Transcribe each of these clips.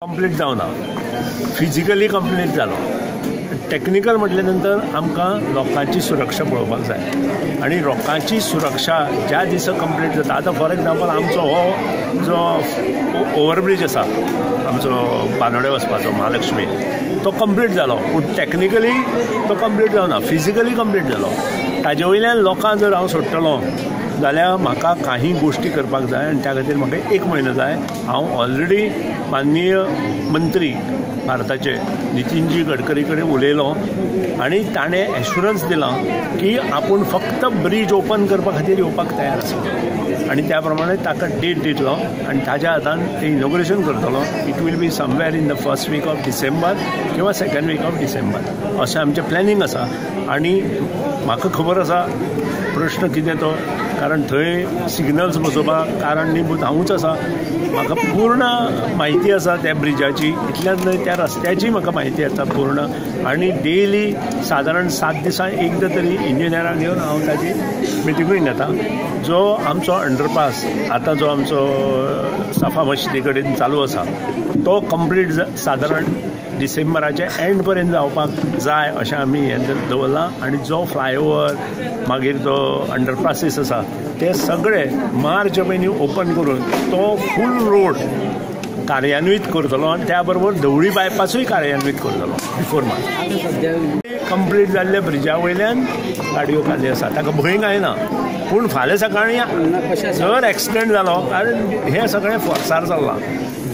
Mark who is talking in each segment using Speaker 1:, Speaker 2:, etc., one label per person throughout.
Speaker 1: Complete जावना, physically complete जालो. Technical म्हटल्या नंतर आमकां लोकांची सुरक्षा पळोवपाक जाय आनी लोकांची सुरक्षा ज्या दिसा कंप्लीट जाता. आतां फॉर एग्जाम्पल आमचो हो जो ओवरब्रीज आसा आमचो बांदोडे वचपाचो महालक्ष्मी, तो कंप्लीट जालो, पूण टॅक्निकली तो कंप्लीट जावना, फिजिकली कंप्लीट जालो. ताजे वयल्यान लोकांक जर हांव सोडटलो जाल्यार म्हाका काही गोश्टी करपाक जाय आनी त्या खातीर म्हाका 1 म्हयनो जाय. हांव ऑलरेडी माननीय मंत्री भारताचे नितीनजी गडकरी कडेन उलयलो आनी ताणें एश्युरन्स दिलां की आपूण फक्त ब्रीज ओपन करपा खातीर येवपाक तयार आसा आनी त्या प्रमाणे ताका डेट दितलो आनी ताज्या हातान ते इनॉग्रेशन करतलो. It will be somewhere in the first week of December किंवा सेकंड वीक ऑफ डिसेंबर अशें आमचें प्लॅनिंग आसा. आनी म्हाका खबर आसा प्रश्न कितें तो, कारण थंय सिग्नल्स बसोवपाक कारण न्ही पूण हांवूच आसा, म्हाका पूर्ण म्हायती आसा त्या ब्रिजाची, इतल्याच न्हय त्या रस्त्याची म्हाका म्हायती आसा पूर्ण. आनी डेली सादारण 7 दिसां एकदां तरी इंजिनियरांक घेवन हांव ताजी मिटिंगूय घेता. जो आमचो अंडरपास आतां जो आमचो सफा मशिदी कडेन चालू आसा तो कंप्लीट सादारण डिसेंबराच्या एंड पर्यंत जावपाक जाय अशें आमी हें दवरलां. आनी जो फ्लायओवर मागीर जो अंडरपासीस आसा ते सगळे मार्च पयलीं ओपन करून तो फूल रोड कार्यान्वीत करतलो आनी त्या बरोबर धवळी बायपासूय कार्यान्वीत करतलो बिफोर मार्च. कंप्लीट जाल्ल्या ब्रिजा वयल्यान गाडयो खाली आसा, ताका भंय कांय ना, पूण फाल्यां सकाळीं जर एक्सिडंट जालो, कारण हें सगळें फोर्सार चल्लां,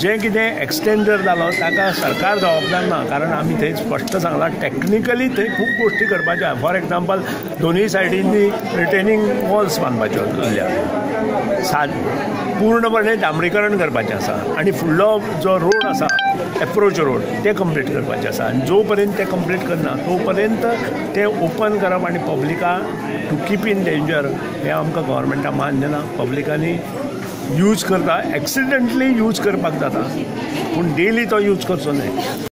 Speaker 1: जें कितें एक्सिडंट जर जालो ताका सरकार जबाबदार ना, कारण आमी थंय स्पश्ट सांगलां टॅक्निकली थंय खूब गोश्टी करपाच्यो. फॉर एग्जाम्पल दोनूय सायडींनी रिटेनिंग वॉल्स बांदपाच्यो उरल्या, पूर्णपणे डांबरीकरण करपाचें आसा आनी फुडलो जो रोड आसा एप्रोच रोड ते कंप्लीट करपाचें आसा. आनी जो पर्यंत ते कंप्लीट करना तो पर्यंत ते ओपन करप आनी पब्लिका टू कीप इन डेंजर हें आमकां गव्हर्मेंटाक मान्य ना. पब्लिकांनी यूज करता, एक्सिडंटली यूज करपाक जाता, पूण डेली तो यूज करचो न्हय.